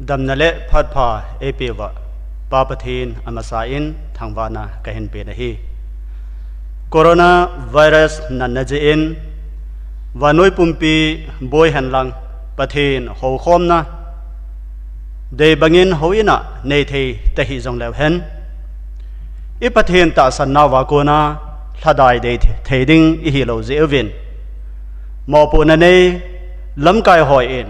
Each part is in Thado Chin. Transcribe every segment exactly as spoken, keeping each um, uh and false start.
Damna le phatpha eipeuva Pa Pathen amasa in thangvahna kahin pe nahi. Coronavirus natna jeh in vannoi pumpi boi henlang Pathen houkhomna dei bangin houin a nei thei tahih jongleu hen, i Pathen tahsan nauva kona lhadai dei thei ding ihilou jeh uvin, mopohna nei lamkai hon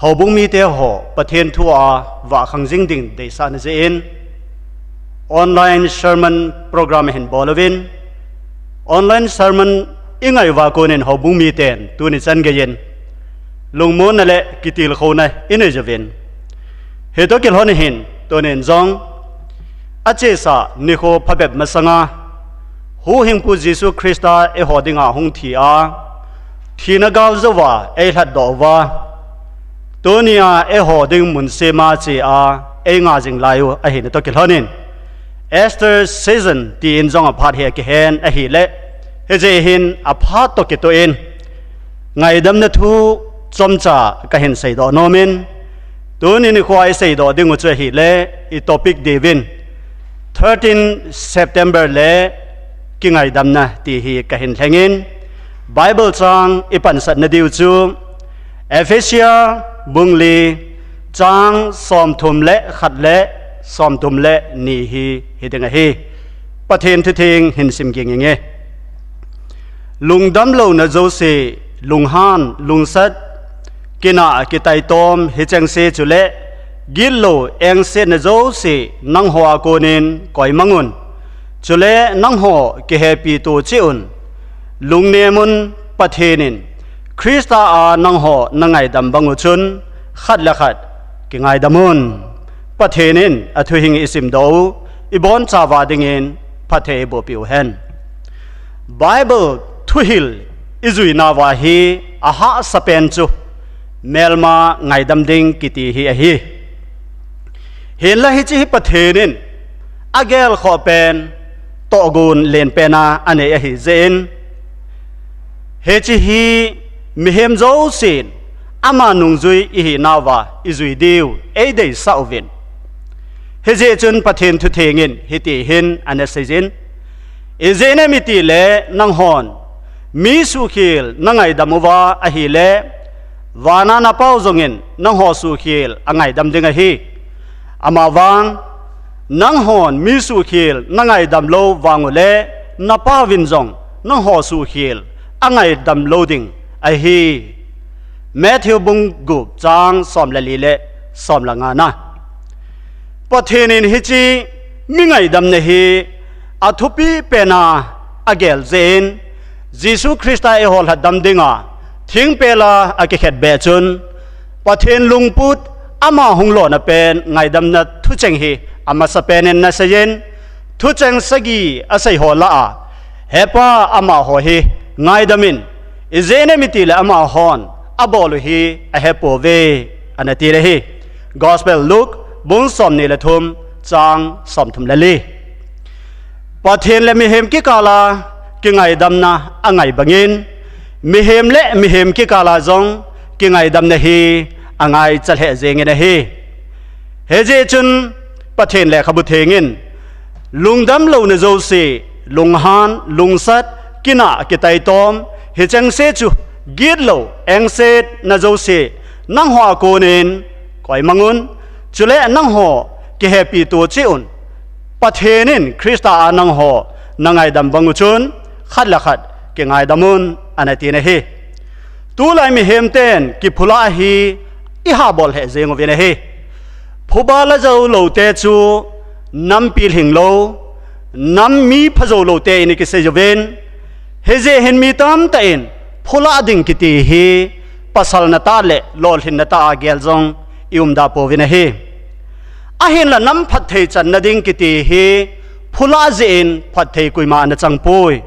houbung mite ho Pathen thu a vahkhang jing ding deisahna jeh in online sermon program ahin bol uvin, online sermon ingai uva konin houbung miten tuni chan geiyin lungmonna le kitilkhouna inei uvin, hitoh kilhon hin tunin jong achesa nikho phabep masanga Huhhingpu Jesu Christa eiho dinga hung thi a, thina gal jouva eilhatdoh uva, tunia eiho ding mun sema che a einga jing lai u ahina toh kilhonin, Easter season tin jong aphat hi akihen ahile, hijeh hin aphat toh kitoh in ngaidamna thu chomcha kahin seidoh nomin, tuni nikho a iseidoh dingu chu ahile, i topic diuvin thirteen September le kingaidamna ti hi kahin lhengin, Bible chang ipansatna diu chu Ephesia bung li chang somthum le khat le somthum le ni hi hiding ahi. Pathen thutheng hin sim kit inge. Lungdam louna jouse, lunghan, lungsat, kinah, kitaitom, hichengse chule gitlou engsetna jouse nangho a konin koimangun, chule nangho kihepito cheh un. Lungnemun, Pathen in Christa a nangho nangaidam bangu chun khat le khat kingaidamun. Pathen in athuhing isimdoh u, ibonchauva dingin phatthei eibohpeh uhen. Bible thuhil ijuinauva hi ahahsapen chu melma ngaidam ding kiti hi ahi. Hinla hiche hi Pathen in agelkhoh pen, tohgon lenpen a anei ahijeh in, hiche hi mihem jousen ama nungjui ihinauva ijui diu eideisah uvin. Hijeh chun Pathen thutheng in hiti hin ana seijin, ijeh inem itile nanghon mi suhkhel nangaidam uva ahile, vana napau jongin nangho suhkhel angaidam ding ahi. Amavang, nanghon mi suhkhel nangaidam lou vangule, napauvin jong nangho suhkhel angaidam lou ding ahi. Matthew bung gup chang som le li le som le nga na. Pathen in hiche mi ngaidamna hi athupi pena agel jeh in, Jesu Christa eiho lhatdam dinga thingpel a akikhetbeh chun, Pathen lungput ama hung lona pen ngaidamna thucheng hi amasapen in ana seiyin, thucheng sagi aseiho lah a, He Pa, amaho hi ngaidamin, ijeh inem itile amahon abol u hi ahepouve, ana tile hi. Gospel Luke bung somni le thum chang somthum le li. Pathen le mihem kikal a kingaidamna angai bangin, mihem le mihem kikal a jong kingaidamna hi angaicha lheh jengin ahi. Hijeh chun Pathen lekhabu theng in, lungdam louna jouse, lunghan, lungsat, kinah, kitaitom, hichengse chu gitlou engsetna jouse nangho a konin koimangun, chule nangho kihepito cheh un. Pathen in Christa a nangho nangaidam bangu chun khat le khat kingaidamun, ana tina hi. Tulai mihem ten kiphula hi ihabol lheh jeng uvin ahi. Phuba la jou loute chu nampi lhinglou, nam mi phajou loute in ikisei uvin. Hijeh hin mi tamtah in phula ding kiti hi pasal natah le lolhin natah a gel jong iumda pouvin ahi. Ahinla nam phatthei channa ding kiti hi phula jeh in phatthei koima ana changpoi.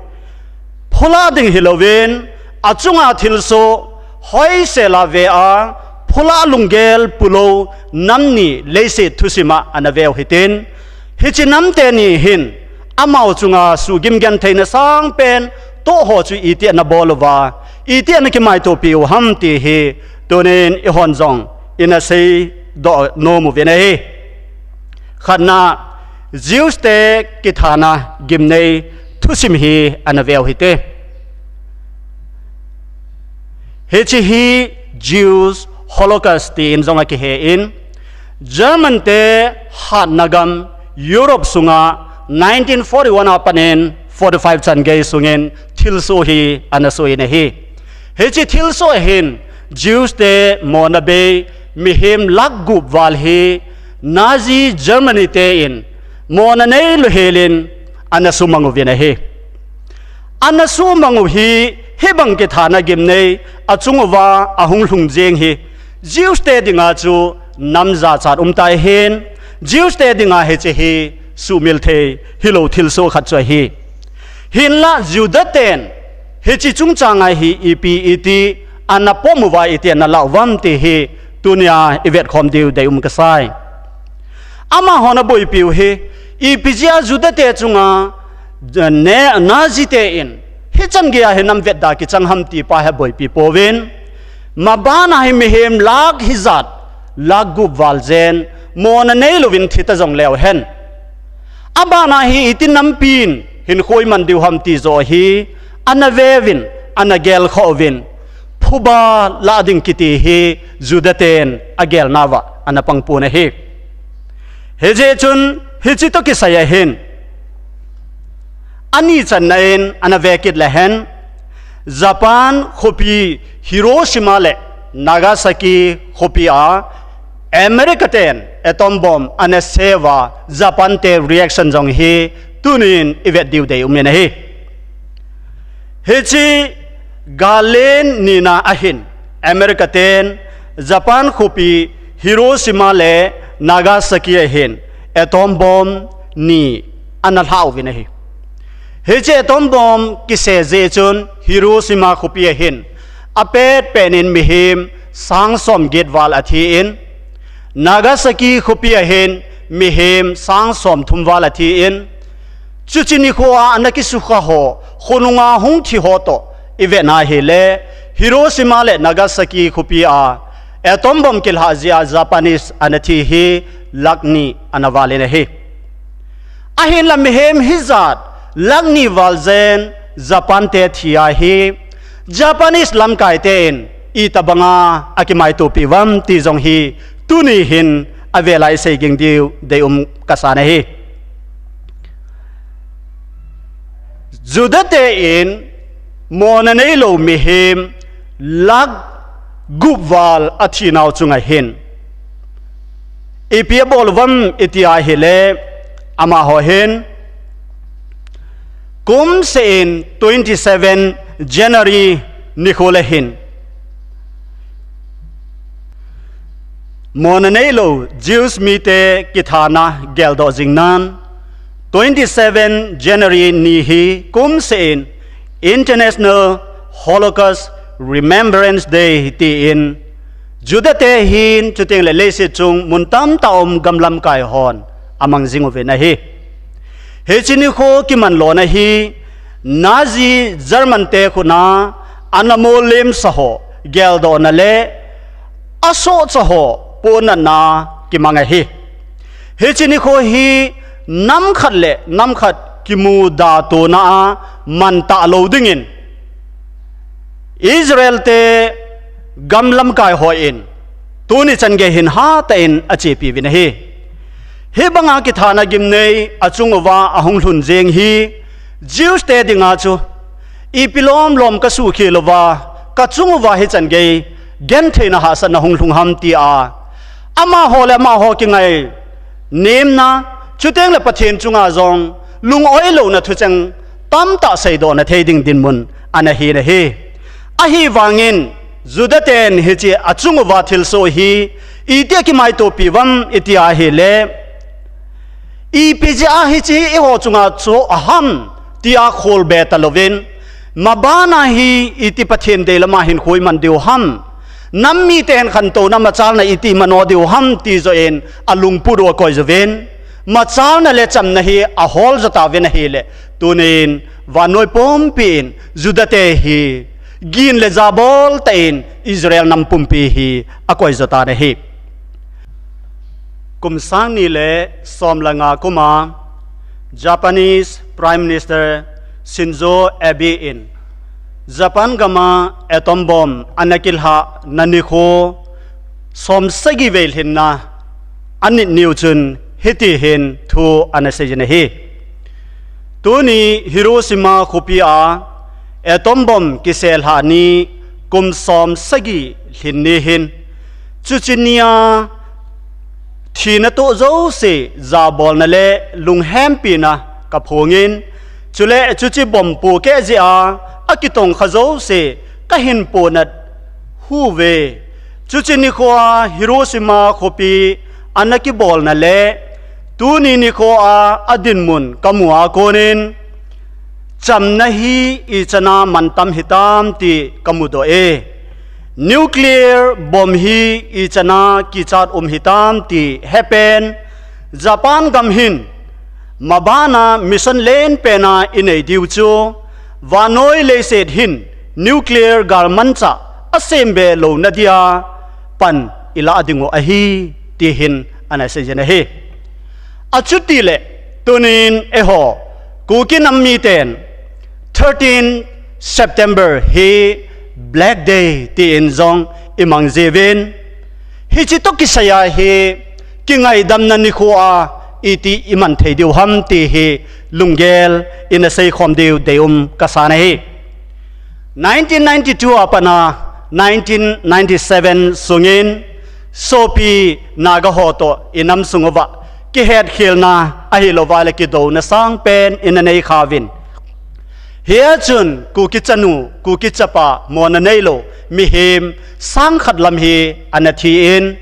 Phula ding hilouvin, achunga thilsoh hoisel a ve a, phula lunggel pulou nam ni leiset thusim a ana veu hitin, hiche nam teni hin amau chunga suhgim gentheina sangpen toh ho chu iti ana bol uva, iti ana kimaitopi u ham ti hi tunin eihon jong ina sei doh nom uvin ahi. Khatna, Jews te kithana gimnei thusim hi ana veu hite. Hiche hi Jews Holocaust tin jong akihen, German te hatna gam Europe sunga nineteen forty-one a panin forty-five chan gei sungin thilsoh hi ana soh in ahi. Hiche thilsoh hin Jews te mona bei mihem lakh gup val hi Nazi Germany te in mona neilou helin ana sumang uvin ahi. Ana sumang u hi, hibang kithana gimnei achung uva ahung lhung jeng hi, Jews te dinga chu nam jachat um tai hin, Jews te dinga hiche hi sumil thei hilou thilsoh khat chu ahi. Hinlah Juda ten hiche chungchanga hi ipi iti ana pom uva iti ana lah uvam ti hi tunia i vetkhom diu deium kasai. Amahon aboipiu hi, ipi jeh a Juda te chunga, ne, Nazi te in hichan geiya hi nam vetda kichang ham ti pa hi aboipi pouvin. Mabana hi mihem lakh hijat, lakh gup val jen, mona neilouvin thi ta jong leu hen, abana hi iti nampin hinkho iman diu ham ti joh hi ana veuvin, ana gelkhoh uvin, phuba lah ding kiti hi Juda ten agelnauva ana pangpon ahi. Hijeh chun hiche toh kisai ahin, ani channa in ana vekit lehen, Japan khopi Hiroshima le Nagasaki khopi a America ten atom bomb ana seuva, Japan te reaction jong hi tunin i vet diu deium in ahi. Hiche gal len nina ahin, America ten Japan khopi Hiroshima le Nagasaki ahin atom bomb ni ana lhauvin ahi. Hiche atom bomb kise jeh chun Hiroshima khopi ahin apet penin mihem sang som get val athin, Nagasaki khopi ahin mihem sang som thum val athin, chuche nikho a ana kisukha ho, khonunga hung thi ho toh i vetna hile, Hiroshima le Nagasaki khopi a atom bomb kilhah jeh a Japanese ana thi hi lakh ni ana valin ahi. Ahinla mihem hijat lakh ni val jen Japan te thi ahi, Japanese lamkai ten itobanga akimaitopi uvam ti jong hi tuni hin avel a i sei ging diu deium kasan ahi. Juda te in mona neilou mihem lakh gup val athinau chunga hin ipi abol uvam iti ahile, amaho hin kumseh in twenty seven January nikho le hin mona neilou Jews mite kithana geldoh jingnan, twenty seven January ni hi kumseh in International Holocaust Remembrance Day tin, Juda te hin chuteng le leiset chung mun tamtah um gam lamkai hon amang jing uvin ahi. Hiche nikho kiman lona hi Nazi German te khut a ana molemsa ho geldohna le asohcha ho ponatna kimang ahi. Hiche nikho hi nam khat le nam khat kimuda tona a man talou dingin Israel te gam lamkai hon tuni chan gei hin hatah in achepi uvin ahi. Hibanga kithana gimnei achung uva ahung lhun jeng hi Jews te dinga chu ipi lomlom kasuhkhel uva, kachung uva hichan gei gentheina hahsatna hung lhung ham tia amaho le amaho kingainepna, chuteng le Pathen chunga jong lung-oilouna thucheng tamtah seidohna thei ding dinmun ana hin ahi. Ahivangin Juda ten hiche achung uva thilsoh hi iti akimaitopi uvam iti ahile, ipi jeh a hiche hi eiho chunga chu aham tia kholbe talouvin, mabana hi iti Pathen deilama hinkho iman diu ham, nam mite hin khantouna machalna iti mano diu ham ti joh in alungput u akoi jouvin, machalna le chamna hi ahol jo tauvin ahile, tunin vannoi pumpi in Juda te hi gin le jabol tah in Israel nam pumpi hi akoi jo tan ahi. Kum sang ni le som le nga kum a Japanese Prime Minister Shinzo Abe in Japan gam a atom bomb ana kilhah na nikho som sagi vei lhinna a nit niu chun hiti hin thu ana sei jin ahi. Tuni Hiroshima khopi a atom bomb kiselhah ni kum som sagi lhin ni hin, chuche ni a thina toh jouse jabolna le lunghempina ka phong in, chule chuche bomb pohkeh jeh a akitongkha jouse ka hin pohnat uve. Chuche nikho a Hiroshima khopi ana kibolna le tuni nikho a adinmun ka mu a kon in, chamna hi ichan a mantam hitam ti ka mudoh e. Nuclear bomb hi ichan a kichat um hitam ti hepen, Japan gam hin maban a mission lenpen a inei diu chu, vannoi leiset hin nuclear galmanchah asem be louna dia pan ilah dingu ahi, ti hin ana sei jin ahi. Achuti le tunin eiho Kuki nam miten thirteen September hi Black Day tin jong imang jiuvin, hiche toh kisai a hi kingaidamna nikho a iti iman thei diu ham ti hi lunggel ina seikhom diu deium kasa ahi. Nineteen ninety-two a pat a nineteen ninety-seven sungin sopi Naga ho toh inam sung uva kihetkhelna ahilouva le kidouna sangpen ina neikha uvin, hia chun Kuki chanu, Kuki chapa mona neilou mihem sangkhat lam hi ana thi in,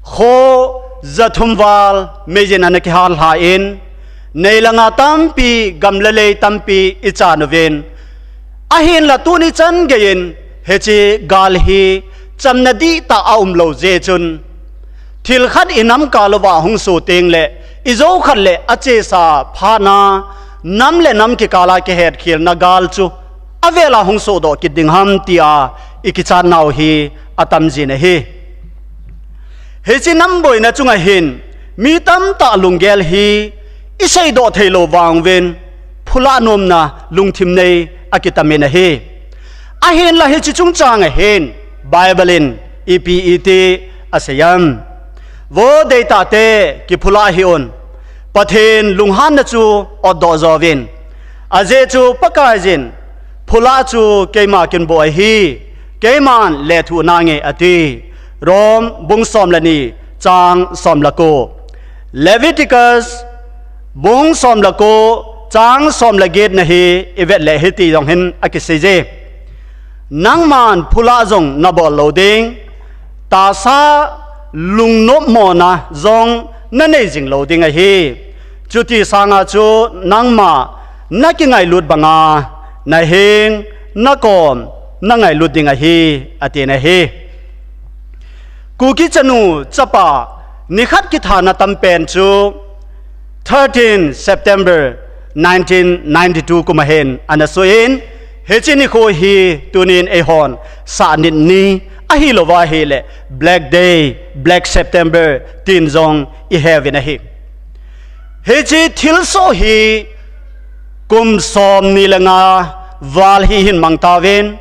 kho jathum val meijin ana kihallha in, nei le gou tampi, gam le lei tampi ichan uvin, ahinla tuni chan geiyin hiche gal hi chamna dihtah aumlou jeh chun, thil khat inam kal uva hung soh teng le, ijou khat le achesa phat a, nam le nam kikal a kihetkhelna gal chu avel a hung sohdoh kit ding ham tia ikichat nau hi atam jin ahi. Hiche nam boina chunga hin mi tamtah lunggel hi iseidoh theilou vang uvin, phulah nomna lungthim nei akitam in ahi. Ahinla hiche chungchang a hin Bible in ipi iti asei em? Vo deitahte, kiphulah hih un. Pathen lunghanna chu otdoh jouvin. Ajeh chu Pakaiyin, phulah chu keima kin boh ahi, keiman lethuh nange ati. Rom bung som le ni, chang som le ko. Leviticus bung som le ko, chang som le get na hi ivet le hiti jong hin akisei e. Nangman phulah jong nabol lou ding, tahsa lungnopmona jong nanei jing lou ding ahi. Chuti sanga chu nangma nakingailut banga naheng, nakom, nangailut ding ahi, atin ahi. Kuki chanu chapa nikhat kithana tampen chu thirteen September nineteen ninety-two kum a hin ana soh in, hiche nikho hi tunin eihon sahnit ni ahilouva ahile Black Day, Black September tin jong ihe uvin ahi. Hiche thilsoh hi kum som ni le nga val hi hin mang tauvin,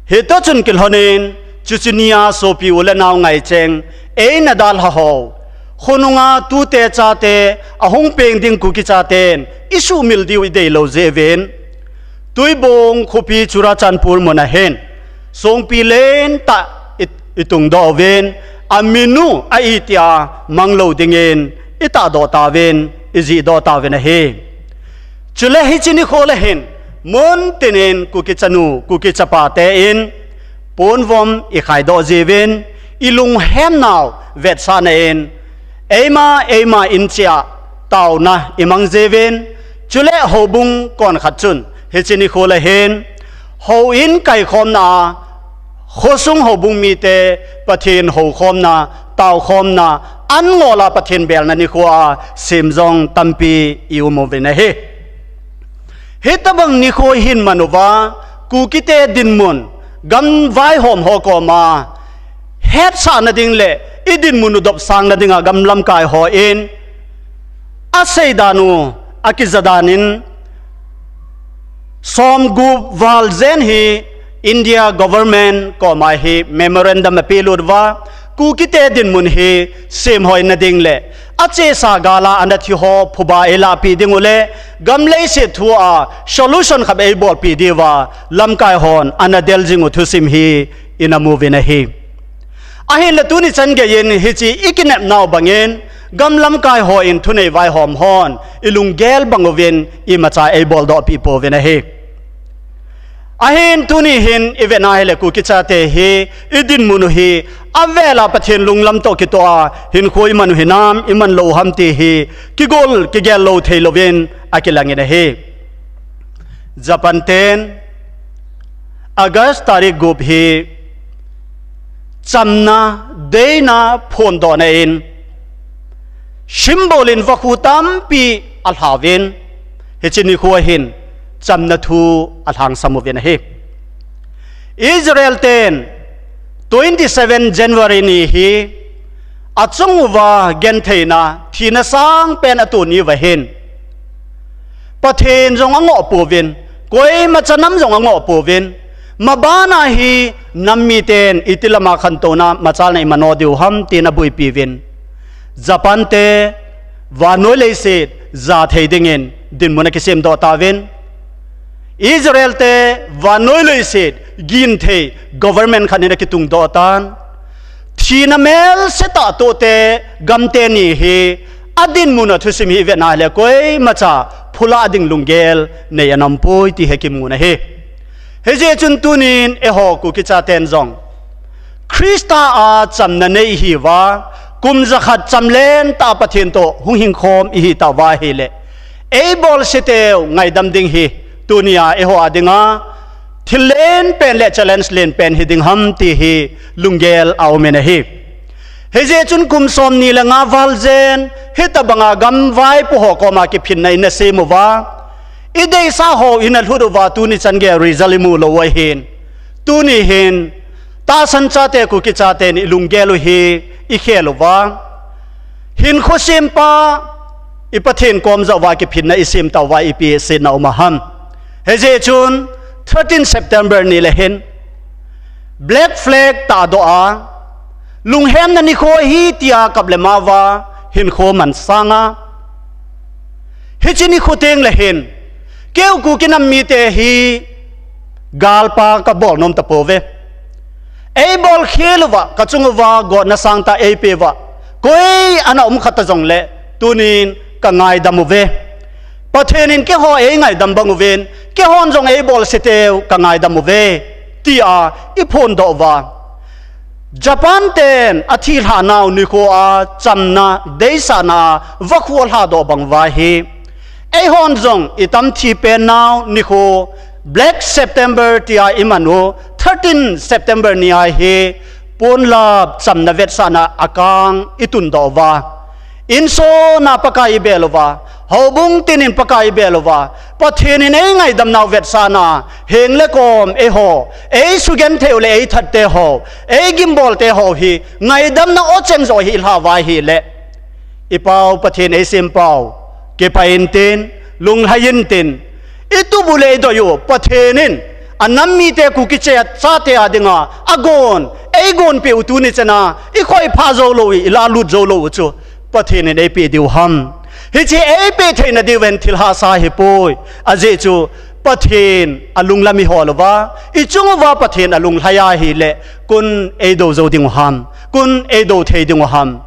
hitoh chun kilhonin, chuche nia sopi u le nao ngaicheng eina dalha ho, khonunga tute chate, ahung peng ding Kuki chaten isuhmil diu ideilou jeh uvin, Tuibong khopi Churachandpur mun a hin songpi lentah i, itungdoh uvin, aminu a itia manglou dingin itahdoh tauvin, ijihdoh tauvin ahi. Chule hiche nikho le hin mun tinin Kuki chanu, Kuki chapate in ponvom ikhaidoh jiuvin, ilunghemnau vetsahna in eima, eima in cheh a taona imang jiuvin, chule houbung konkhat chun hiche nikho le hin houin kaikhomna a, khosung houbung mite Pathen houkhomna, taokhomna, an ngol a Pathen belna nikho a sem jong tampi ium uvin ahi. Hitobang nikho ihin man uva, Kukite dinmun, gam vaihom ho koma hetsahna ding le i dinmun u dopsang nadinga gam lamkai hon asei dan u, akija dan in, som gup val jen hi India government koma hi memorandum apelut uva, Kukite dinmun hi semhoi nading le achesa gal a ana thi ho phuba eilahpeh ding u le gam leiset thu a solution khat eibolpeh diuva lamkai hon ana del jing u thusim hi ina mu uvin ahi. Ahinla tuni chan geiyin hiche i kinepnau bangin gam lamkai hon thunei vaihom hon i lunggel bang uvin imacha eiboldoh peh pouvin ahi. Ahin tuni hin i vetna hile Kuki chate hi i dinmun u hi avel a Pathen lunglam toh kitoh a hinkho i man u hinam i man lou u ham ti hi kigol kigel lou thei louvin akilang in ahi. Japan ten August tarik gup hi chamna, deina phondohna in symbol in vakhu tampi alha uvin, hiche nikho hin chamna thu alhangsam uvin ahi. Israel ten twenty seven January ni hi achung uva gentheina thina sangpen ato ni uva hin Pathen jong angoh pouvin, koima cha nam jong angoh pouvin, mabana hi nam miten iti lama khantouna machalna iman u diu ham tin abuipi uvin. Japan te vannoi leiset ja thei dingin dinmun akisemdoh tauvin. Israel te vannoi leiset gin thei government khat in akitungdoh tan. Thina melse tah toh te gam teni hi adinmun a thusim hi vetna hile koima cha phula ding lunggel nei ana um poi ti hi kimu na ahi. Hijeh chun tunin eiho Kuki chaten jong Christa a chamna nei ihiuva, kum jakhat chamlen tah Pathen toh hung hingkhom ihi tauva ahile, eibolseteu ngaidam ding hi tunia eiho a dinga thil lenpen le challenge lenpen hiding ham ti hi lunggel aum in ahi. Hijeh chun kum somni le nga val jen hitobanga gam vaipo ho koma kiphinna ina sem uva, ideisah hou ina lhut uva tuni chan geiya result imu lou u ahin, tuni hin tahsan chate Kuki chaten ilunggel u hi ikhel uva, hinkho sempa i Pathen kom jouva kiphinna isem tauva ipi setna um a ham? Hijeh chun thirteen September ni le hin Black Flag tahdoh a, lunghemna nikho ahi tia kap le mao va hinkho mansang a, hiche nikho teng le hin keu Kuki nam mite hi galpa kabol nom tapouve. Eibolkhel uva, kachung uva gotna sangtah eipeh uva, koi ana um khat ta jongle tunin kangaidam uve. Pathen in keiho eingaidam bang uvin, keihon jong eibolseteu kangaidam uve, tia iphondoh uva, Japan ten athilhah nau nikho a chamna deisahna a vakhu alhadoh bang uva hi, eihon jong itam thi pen nau nikho Black September tia iman u thirteen September ni a hi ponlap chamna vetsahna a kang itundoh uva, insung a Pakai ibel uva, houbung tinin Pakai ibel uva, Pathen in eingaidam nau vetsahna, heng le kom eiho, eisugenthei u le eithat teho, eigimbolte ho hi ngaidamna o cheng joh hi ilhah uva ahile, ipau Pathen eisempau, kipah intin, lunglhai intin, itup u le idoi u Pathen in anam mite Kuki chate a dinga agon, eigonpeh u tuni chana ikhoipha joulou, ilalut joulou u chu Pathen in eipeh diu ham? Hiche eipeh theina diuvin thil hahsa ahipoi. Ajeh chu Pathen alunglam ihol uva, ichung uva Pathen alunglhai ahile, koin eidou jou dingu ham? Koin eidou thei dingu ham?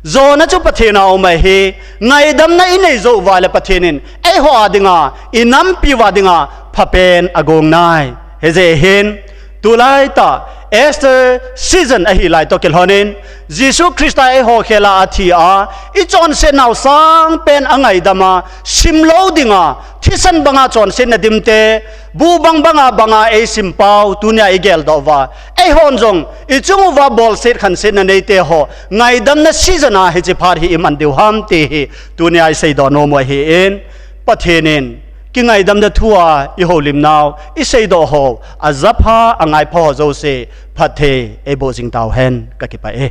Jona chu Pathen a um ahi, ngaidamna inei jou uva le Pathen in eiho a dinga, inampi uva dinga phapen agong nai. Hijeh hin tulaitah Easter season ahilai toh kilhonin, Jesu Christa eiho khela athi a, ichonset nau sangpen angaidam a, simlou dinga thisan banga chonsetna dimte, bu bang banga banga eisimpau tunia igeldoh uva, eihon jong ichung uva bolset khansetna neite ho ngaidamna season a hiche phat hi iman diu ham ti hi tunia iseidoh nom u ahin, Pathen in kingaidamna thu a ihoulimnau, iseidoh ho, ajapha angaipha ho jouse phatthei eiboh jing tauhen, kakipah e.